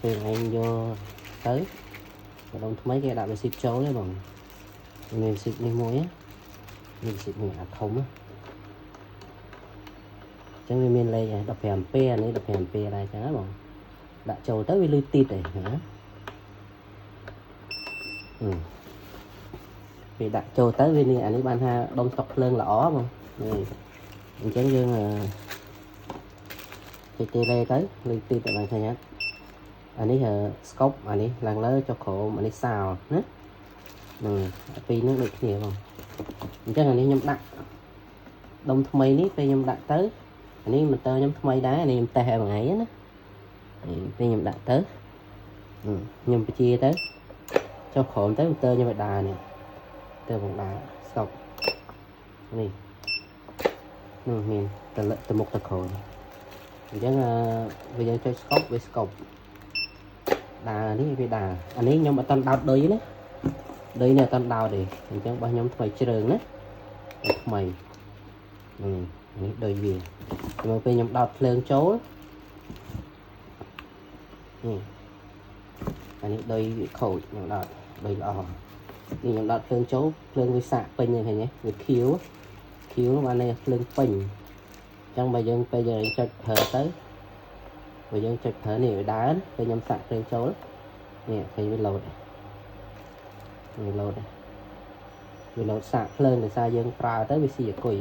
ពេលឯងយកទៅដុំថ្មីគេដាក់ receipt ចូលទេបងមាន receipt នេះមួយណាមាន receipt នេះអាធំណាអញ្ចឹងវាមានលេខ15ពេអានេះ15ពេដែរអញ្ចឹងណាបងដាក់ចូលទៅវាលឺទីតឯណាអឺពេលដាក់ចូលទៅវានេះអានេះបានថាដុំស្តុកភ្លើងល្អបងនេះអញ្ចឹងយើងអឺចុច tele ទៅលឺទីតបានឃើញអត់អានេះ scope អានេះឡើងលើចុះក្រោមអានេះសោណាហ្នឹងពីរហ្នឹងដូចគ្នាបងអញ្ចឹងអានេះខ្ញុំដាក់ដុំថ្មីនេះពេលខ្ញុំដាក់ទៅអានេះម៉ូទ័រខ្ញុំថ្មីដែរអានេះខ្ញុំតេស្តឲ្យមួយថ្ងៃណាពេលខ្ញុំដាក់ទៅខ្ញុំបញ្ជាទៅចុះក្រោមទៅម៉ូទ័រខ្ញុំឲ្យដើរនេះទៅបងដើរ stop នេះនោះមានទៅលើទៅមុខទៅក្រោយអញ្ចឹងអឺវាយើងចុច scope វា scope ដើរនេះវាដើរអានេះខ្ញុំអត់តន់ដោតឌុយណាឌុយនេះអត់តន់ដោតទេអញ្ចឹងរបស់ខ្ញុំថ្មីជ្រើងណាថ្មីនេះនេះឌុយវាមកពេលខ្ញុំដោតភ្លើងចូលនេះអានេះឌុយវាខូចខ្ញុំដោតឌុយល្អនេះខ្ញុំដោតភ្លើងចូលភ្លើងវាសាកពេញហ្នឹងឃើញទេវាខៀវខៀវបានន័យភ្លើងពេញអញ្ចឹងបើយើងពេលយើងចុចប្រើទៅបើយើងចុចប្រើនេះវាដើរពេលខ្ញុំសាក់ភ្លើងចូលនេះឃើញវាលោតវាលោតវាលោតសាកភ្លើងដោយសារយើងប្រើទៅវាស៊ីអាគុយ